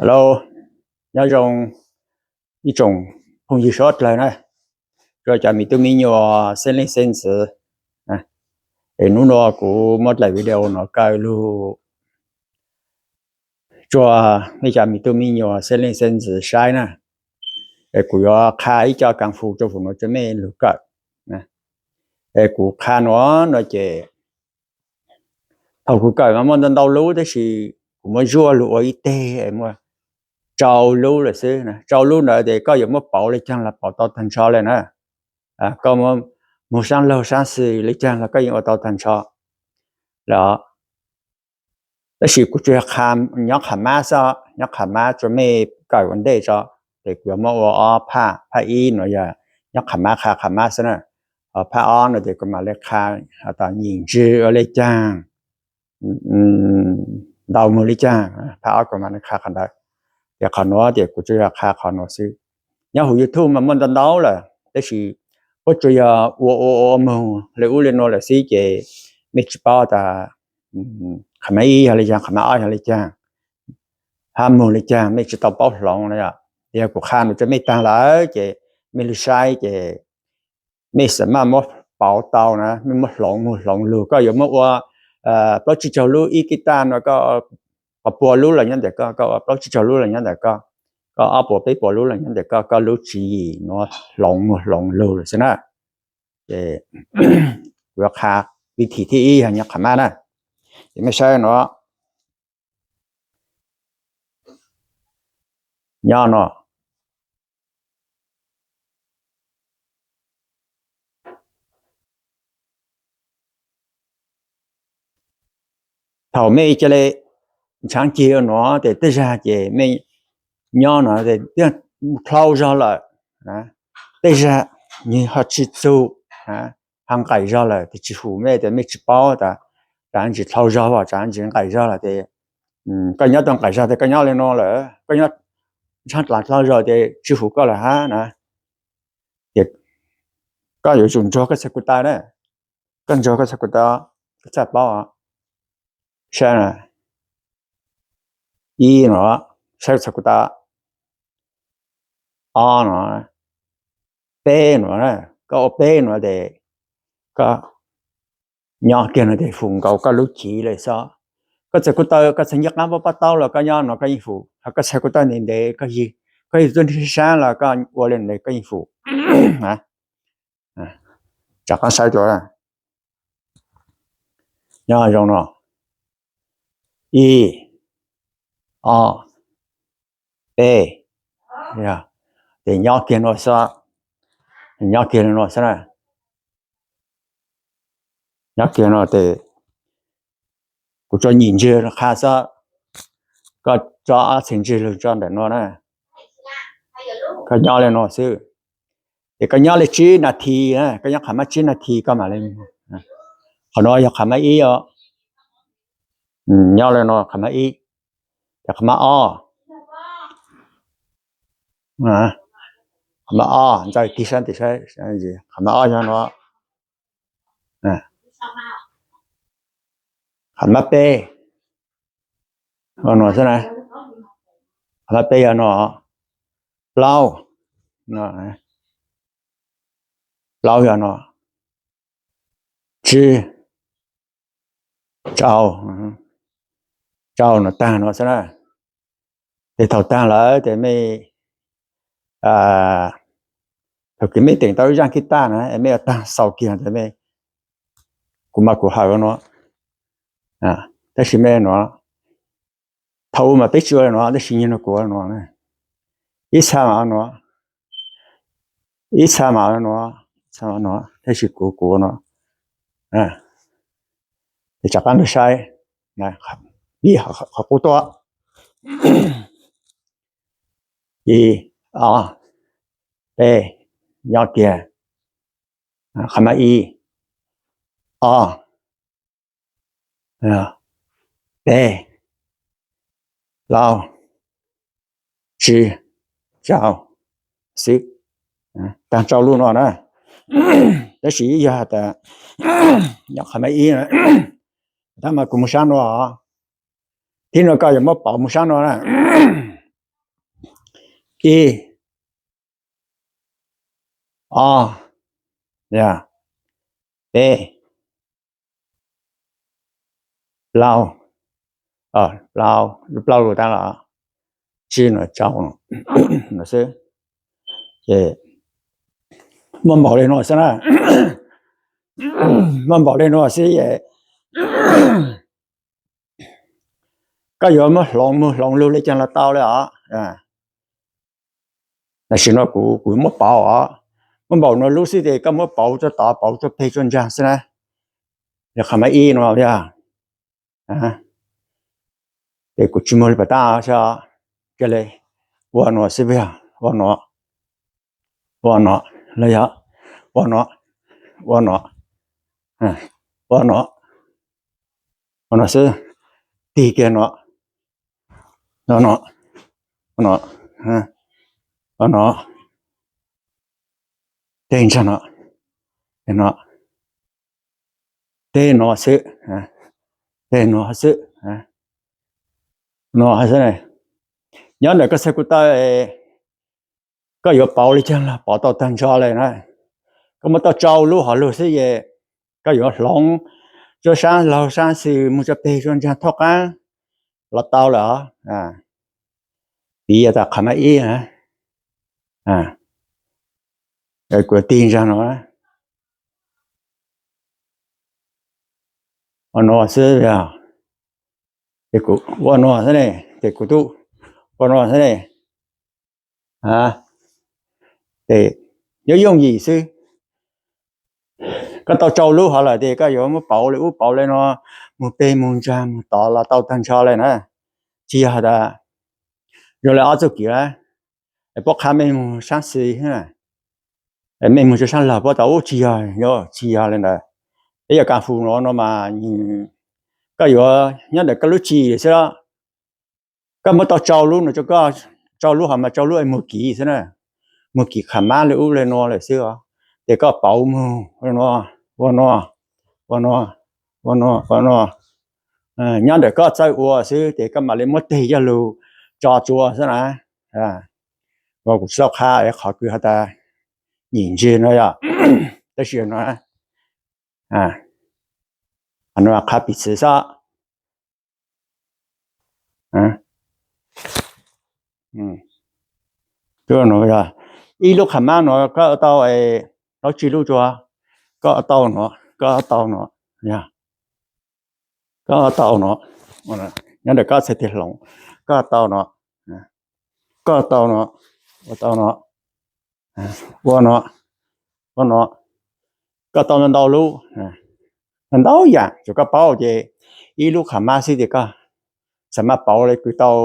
Hello, nyob zoo ib tsoom phooj ywg sawv dlawg na, rua cov me tub me nyuam xeeb leej xeeb ntxwv. Es nub nua kuv muab dlaim video no kaw lug rua mej cov me tub me nyuam xeeb leej xeeb ntxwv saib na. Es kuv yuav qha ib co kaas fus rua fum nuav rua mej lug kawm. Es kuv qha nuav no ces thaum kuv kawm mas muaj ntau ntau lub, tab sis kuv muab zuaj lug ua ib teg, muaj rau lub lawm xwb. Rau lub ntawd ces koj yuav muab pauv le caag los pauv tau tag nrho le na. Koj muab moog saab laug saab xwm le caag los koj yeej ua tau tag nrho le. Tab sis kuv tsuas yog qha nyob qhov mab xwb, nyob qhov mab rua mej kawm ua ntej tso. Ces kuv yuav muab ua ob phaj, phaj ib nuav yog nyob qhov mab qha qhov mab xwb na. Ho phaj ob no ces kuv mam le qha tas nyim ntswg ua le caag, ntau moog le caag, phaj ob kuv mam le qha qhov ntawd. Ces qhov nuav ces kuv tsuas yog qha qhov nuav xwb. Nyob huv YouTube mas muaj ntau ntau lawm, tab sis puab tsuas yog ua ua ua moog le ub le nuav lawm xwb ces mej tsis paub tas qhov mab ib yog le caag, qhov mab ob yog le caag, hab moog le caag, mej tsis tau paub hloov na yom. Yog kuv qha nuav rua mej taag lawm ces mej lug saib ces mej xam maj muab pauv tau na, mej muab hloov moog hloov lug. Koj yuav muab ua plaub tsib caug lub ib kib taj no, koj pua lub los nyob ntawm koj, koj ua plaub tsib caug lub los nyob ntawm koj, koj ob puas peb puas lub los nyob ntawm koj, koj lub tswv yim nuav hloov moog hloov lug lawm xwb na. Ces kuv yuav qha vib thim thib ib yog nyob qhov mab na. Ces mej saib nuav, nyob no, thaum mej ca le ntshaav ceg nuav ces tej zag ces mej nyob no es dlhau zog lawm, tej zag nwg ho tsis txug, ho nqaim zog lawm, tes tsis hum mej, tes mej tsis paub tas tsaav ntsis dlhau zog, tsaav ntsis nqaim zog lawm tes koj nyob tau nqaim zog tes koj nyob le nuav lawm, koj nyob ntshaav dlhau zog tes tsis hum koj lawm hab na. Ces koj yuav tsum ntsuag koj txhais ko taw na, koj ntsuag koj txhais ko taw, koj txhaj paub. Saib na, ib no, saib txhais ko taw, ob no, peb no, koj ua peb no tes koj nyob kiag no tes fum nkaus koj lub chiv le xwb. Koj txhais ko taw, koj txhais ncej qaab pab pab taub los koj nyob no koj yeej fum, ho koj txhais ko taw ntev ntev, koj yig tuab neeg saab los koj ua le ntev koj yeej fum. Rov qaab saib dlua, nyob zoo no, ib, ob, peb, ces nyob kiag no xwb, nyob kiag no xwb na. Nyob kiag no tes kuv tso nyim ntswg qha xwb, koj tso ob txhais ntswg lug tso ntawm no na. Koj nyob le no xwb, ces koj nyob le tsib nas this, koj nyob qhov mab tsib nas this koj mam le. Qhov no yog qhov mab ib os. Nyob le no qhov mab ib, ces qhov mab ob, qhov mab ob ntxawg tig sab tim, qhov mab ob yog no, qhov mab peb, no xwb na, qhov mab peb yog no, plaub, plaub yog no, tsib, rau, rau no taag no xwb na. Ces thaum taag lawm ces mej, thaum kws mej teem tau ib zaaj kib taj na es mej yuav taag xaus kiag tes mej, kuv mas kuv hawm no, tab sis mej no, thaum u mas peb tsis ua le no tab sis nyag no kuv ua le no, ib txha mas no, ib txha mas no, ib txha no, tab sis kuv kuv ua no. Ces rov qaab lug saib, ib, qhov qub tuab, ib, ob, peb, nyob kiag, qhov mab ib, ob, peb, plaub, tsib, rau, xwb. Taag rau lub no na. Tab sis yog tas nyob qhov mab ib, tab mas kuv moog saab no, thib no koj yuav muab pauv moog saab no na. Ib, ob, peb, plaub, plaub lus tag los tsib no rau no xwb. Ces muaj npaum li no xwb na, muaj npaum li no xwb es koj yuav muab hloov mus hloov lug li cas los tau li os. Tam sim no kuv kuv muab pauv os, muab npaum no lub xwb ces koj muab pauv tso tod pauv tso peg tso ntsa xwb na. Yog qhov mas ib no yog ces kuv tsis muaj li pas tab xwb, cia li ua no xwb, ua no, ua no, los yog ua no, ua no, ua no, ua no xwb, tig kiag no, no, no, no, no, tej ntsa no, no, tej no xwb, tej no xwb, no xwb. Nyob ntawm koj txhais kuv taw, koj yuav pauv li cas los pauv tau tag nrho li na. Koj muab tau rau lub hauv lug xwb es koj yuav hloov tso sab laug sab xwm mus tso peg tso ntsa thoj qab los tau lawm os. Piv yog tas qhov mas ib, kuv tig ntsa no, ua no xwb, ces kuv ua no xwb ne, ces kuv twb ua no xwb ne. Ces yooj yooj yim xwb. Koj tau rau lub hov lawm ces koj yuav muab pauv li ub pauv li no, mus peg mus ntsa mus tod los tau tag nrho li na. Tsis yog tas zoo li ob txoj kev lawm, puab qha mej mus sab xis, mej mus rau sab laug puab tau ub, tsis yog, tsis yog li ntawd. Peb yog kas fus no no mas koj yuav nyob ntawm koj lub tswv yim xwb. Koj muab tau rau lub no rau koj, rau lub hov mas rau lub es mus kiv xwb na, mus kiv qhov mab li ub li no lawm xwb os. Ces koj pauv mus ua no, ua no, ua no, ua no, ua no, nyob ntawm koj txawj ua xwb ces koj mam li muab teg coj lug tso tsua xwb na. Kuv tsis tau qha qhov kws has tas nyim ntsig no yog, tab sis no, no qha piv txwv xwb. Ib lub qhov mab no koj tau plaub tsib lub tsua, koj tau no, koj tau no, koj tau no, nyob ntawm koj txhais tes hloov, koj tau no, koj tau no, ua tau no, ua no, ua no, koj tau ntau lub, ntau yam tsuas koj paub ces ib lub qhov mab xwb ces koj xav mas pauv li kws tau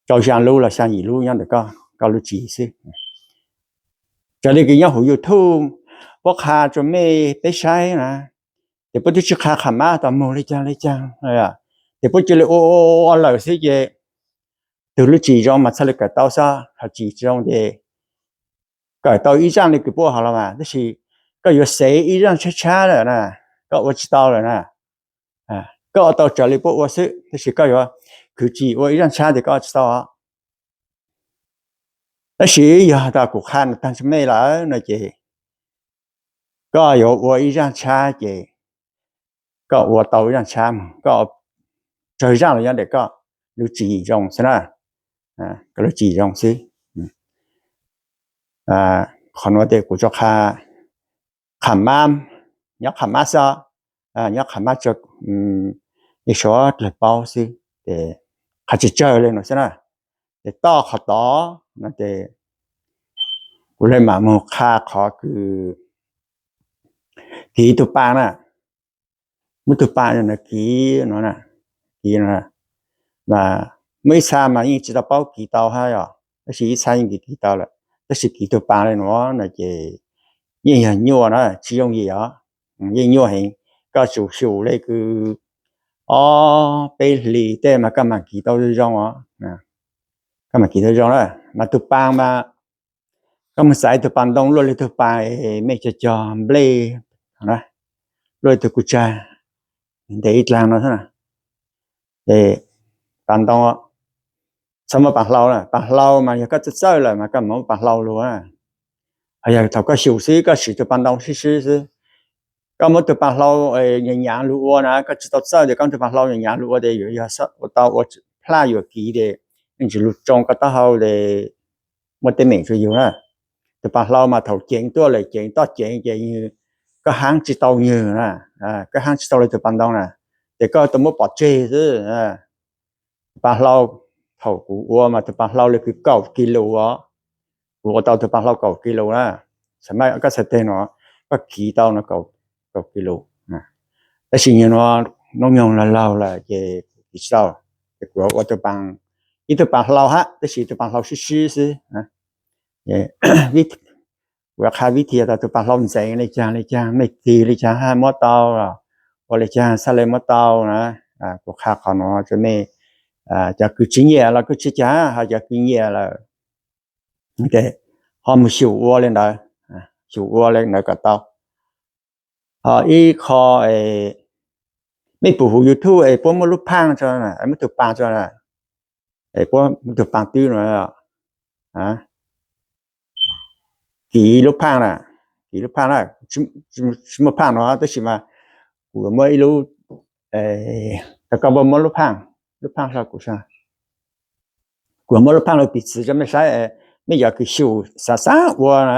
rau xya lub los xya yim lub nyob ntawm koj lub tswv yim xwb. Raws li kws nyob huv YouTube puab qha rua mej peb saib na, ces puab twb tsis qha qhov mab tas mus li caag li caag, ces puab cia li ua ua lawm xwb ces tug lub tswv yim zoo mas txhaj li kawm tau xwb, ho tsis zoo ces kawm tau ib zaaj li kws puab hais los mas tab sis koj yuav xev ib zaaj tshab tshab lawm na, koj ua tsis tau lawm na. Koj ua tau raws li puab ua xwb tab sis koj yuav khwv tsis ua ib zaaj tshab ces koj ua tsis tau. Tab sis yog tas kuv qha no tag rua mej lawm no ces koj yuav ua ib zaaj tshab ces koj ua tau ib zaaj tshab mus, koj tsawg zaaj los nyob ntawm koj lub tswv yim zoo xwb na, koj lub tswv yim zoo xwb. Qhov nuav ces kuv tsuas qha qhov mab, nyob qhov mab xwb, nyob qhov mab ib suav dlawg paub xwb, ces qha tsawg tsawg li no xwb na. Ces toj qhov tod no ces kuv le mam mus qha qhov kws kiv tug paa na, muab tug paa kiv no, kiv no, mas muaj ib txha mas yeej tsis tau paub kiv tau hab yom, tab sis ib txha yeej kiv kiv tau lawm, tab sis kiv tug paa li no no ces yeej yog nyuaj na, tsis yooj yim os, yeej nyuaj heev. Koj tsum xyum le kws ob peb hlis tej mas koj mam kiv tau zoo os, koj mam kiv tau zoo na. Mas tug paa mas koj mus xaiv tug paa ntoo luaj li tug paa mej cog cog nplej, luaj li tug kuv tsag ntev ib dlaag no xwb na, ces paa ntoo txhob muab pas hlau na, pas hlau mas yog koj txawj txawj lawm mas koj mam muab pas hlau lug. Yog thaum koj xyum xwb koj siv tus pas ntoo sib sib xwb, koj muab tus pas hlau nyav nyav lug ua na, koj tsis tau txawj tias koj tus pas hlau nyav nyav lug ua tes yuav yog ua tau ua plhaj yuam kev tes yeej tsis lug tsoo koj taub hau tes muaj teeb meem rua yug na. Tus pas hlau mas thaum ceev tuaj lawm ceev toj ceev ces koj haab tsis tau nwg na, koj haab tsis tau le tus pas ntoo na, ces koj tau muab pov tseg xwb. Pas hlau thaum kuv ua mas tus pas hlau le kwv kaum kis lus os, kuv ua tau tus pas hlau kaum kis lus na. Xav mas koj txhais teg no koj kiv tau no kaum kis lus, tab sis nyuag no noob nyoog laug laug lawm ces kuv kiv tsis tau, ces kuv ua tus pas, ib tug pas hlau hab tab sis tus pas hlau sib sib xwb. Kuv qha vib thim tas tus pas hlau ntxeev le caag le caag, mej tig le caag hab muab tau, ua le caag txhaj le muab tau na. Kuv qha qhov no rua mej, cov kws tsis nyiam los kuj tsis cas, ho cov kws nyiam lawm tes ho mus xyum ua le ntawd, xyum ua le ntawd kom tau. Ho ib qho, mej pum huv YouTube es puab muab lub phaaj tso, muab tug paas tso, puab muab tug paas twb no, kiv lub phaaj na, kiv lub phaaj na, tsis muaj phaaj no tab sis mas kuv muab ib lub, tas koj puas muab lub phaaj, lub phaaj kuv, kuv muab lub phaaj lug piv txwv rua mej saib, mej cov kws xyum xav xav ua na,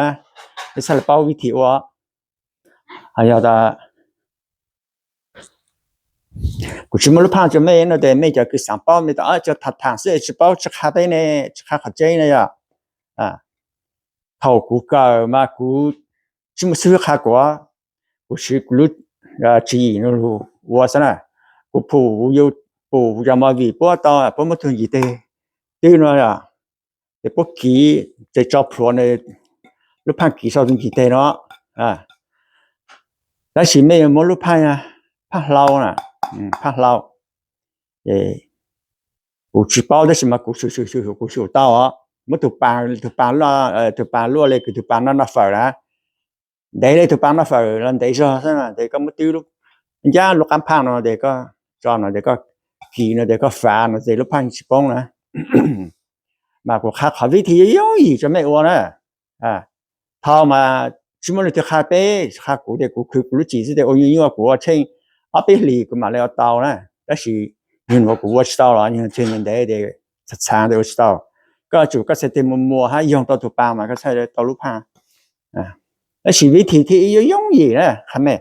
mej txhaj le paub vib thim ua. Yog tas kuv tsis muab lub phaaj rua mej no tes mej cov kws xaav paub mej tau cov tham tham xwb es tsis paub tsis qha teb ne, tsis qha qhov tseeb ne yog. Thaum kuv kawm mas kuv tsis muaj xib hwb qha kuv, kuv siv kuv lub tswv yim no lug ua xwb na. Kuv pum, pum cov movie puab tau, puab muab tug ncig teg twb no, ces puab kiv, ces tso plhuav lub phaaj kiv sau tug ncig teg no. Tab sis mej yuav muab lub phaaj, phaaj hlau na, phaaj hlau. Kuv tsis paub tab sis mas kuv xyum, kuv xyum tau os. Muab tug paas, tug paas luaj le kws tug paas noj noj fawm na, ntev le tug paas noj fawm los ntev zog xwb na, ces koj muab twb ncaj lub qaab phaaj no tes koj tso no tes koj kiv no tes koj fav no tes lub phaaj tsis poob na. Mas kuv qha qhov vib thim yooj yim rua mej ua na. Thaum mas tsis muaj leej twg qha peb, qha kuv tes kuv khwv kuv lub tswv yim xwb tes ua nyuaj nyuaj kuv ua tsheej ob peb hlis kuv mam le ua tau na. Tab sis yog kuv ua tsis tau los yog txog ntev tes txhaav tes ua tsis tau. Koj tsum koj txhais teg muag muag hab yoog tau tug paas mas koj txhaj tau lub phaaj. Tab sis vib thim thib ib yooj yooj yim na qha mej,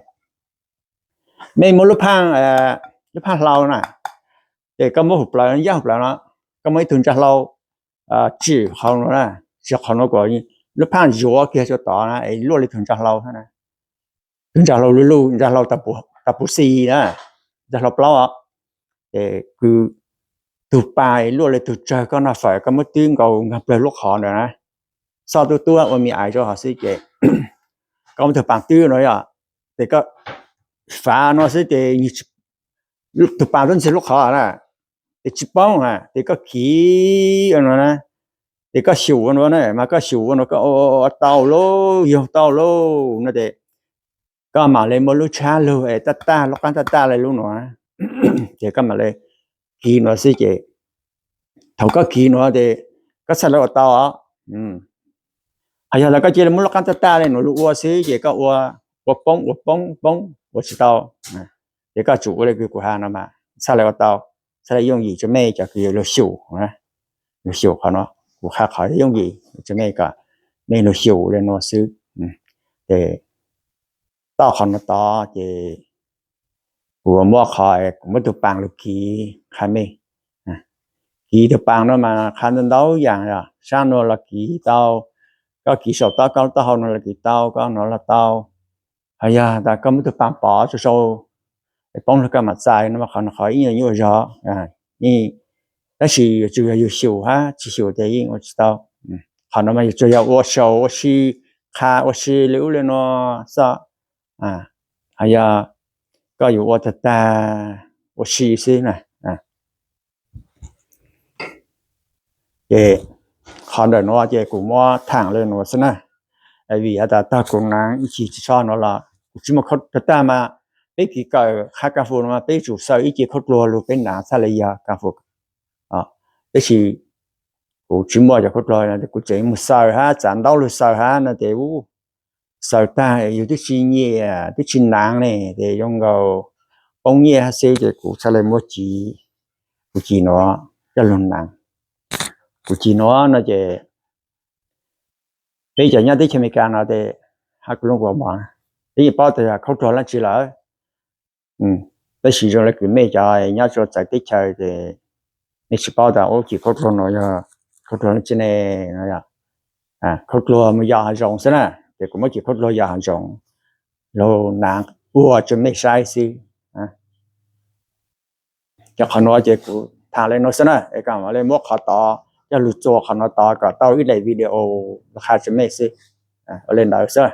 mej muab lub phaaj, lub phaaj hlau na, ces koj muab hauv plawv, ncaj hauv plawv no, koj muab ib tug ntsa hlau tsim qhov no na, tsim qhov no kom lub phaaj zuav kiag rua tod na es luaj le tug ntsa hlau na. Tug ntsa hlau luj luj, ntsa hlau tas puv xis na, ntsa hlau plaub os. Ces kws tug paas luaj le tug tsawg koj noj fawm koj muab twb nkaus nkaag plawg lub qhov ntawd na, xoj tuab tuab ua me ais rau hov xwb ces koj muab tug paas twb no yog, ces koj fav no xwb ces tug paas tuab ntxig lub qhov na, ces tsis poob na, ces koj kiv no na, ces koj xyum no na, mas koj xyum no koj ua tau lauj, yoog tau lauj no ces koj mam le muab lub tshab lug es taj taj lub qaab taj taj le lub no, ces koj mam le kiv no xwb ces thaum koj kiv no ces koj txhaj le ua tau os. Hos yog tas koj cia li muab lub qaab taj taj le no lug ua xwb ces koj ua, ua poob ua poob poob ua tsis tau. Ces koj tsum ua le kws kuv has no mas txhaj le ua tau, txhaj le yooj yim rua mej cov kws yuav lug xyum, lug xyum qhov no. Kuv qha qhov yooj yim rua mej kom mej lug xyum le no xwb. Ces tau qhov no tod ces kuv muab qhov, kuv muab tug paas lug kiv qha mej. Kiv tug paas no mas qha ntau ntau yaam, saab no los kiv tau, koj kiv saum taub koj taub hau no los kiv tau, koj no los tau. Hos yog tas koj muab tug paas pov sau sau, poob lug koj mam txais no mas qhov no qhov ib nyuag nyuaj zog. Tab sis tsuas yog yug xyum hab tsis xyum ces yeej ua tsis tau. Qhov no mas yog tsuas yog ua sau ua si, qha ua si le ub le no xwb. Hos yog koj yuav ua tag tag ua si xwb na. Ces qhov ntawm no ces kuv muab thaam le no xwb na, vim has tas tag kuv naav ib ce tsis tshua no los kuv tsis muaj khaub tag tag mas peb kis kawm qha kas fus no mas peb tsum xaws ib ce khaub dluag lug peb naav txhaj le yog kas fus. Tab sis Kuv tsis muaj cov khaub dluag no ces kuv tseem mus xaws hab, txav ntaub lug xaws hab no ces ub, xaws tag yus twb tsis nyiam twb tsis naav ne, ces zoo nkaus poob nyiaj hab xwb ces kuv txhaj le muab ci, kuv ci nuav coj lug naav. Kuv ci nuav no ces peb cov nyob teb chaws Amelikas no ces hab kuv lub nkuas mog, peb yeej paub tas yog khaub dluag dlaab tsi lawm. Tab sis zoo le kws mej cov nyob rua txawv teb chaws ces mej tsis paub tas ub ci khaub dluag no yog khaub dluag dlaab tsi ne. Khaub dluag mus yos hav zoov xwb na, ces kuv muab ci khaub dluag yos hav zoov lug naav ua rua mej saib xwb. Ces qhov nuav ces kuv tham le nuav xwb na, es kuv mam le muab qhov tod coj lug txua qhov nuav tod kom tau ib daim video lug qha rua mej xwb. Ua le ntawd xwb.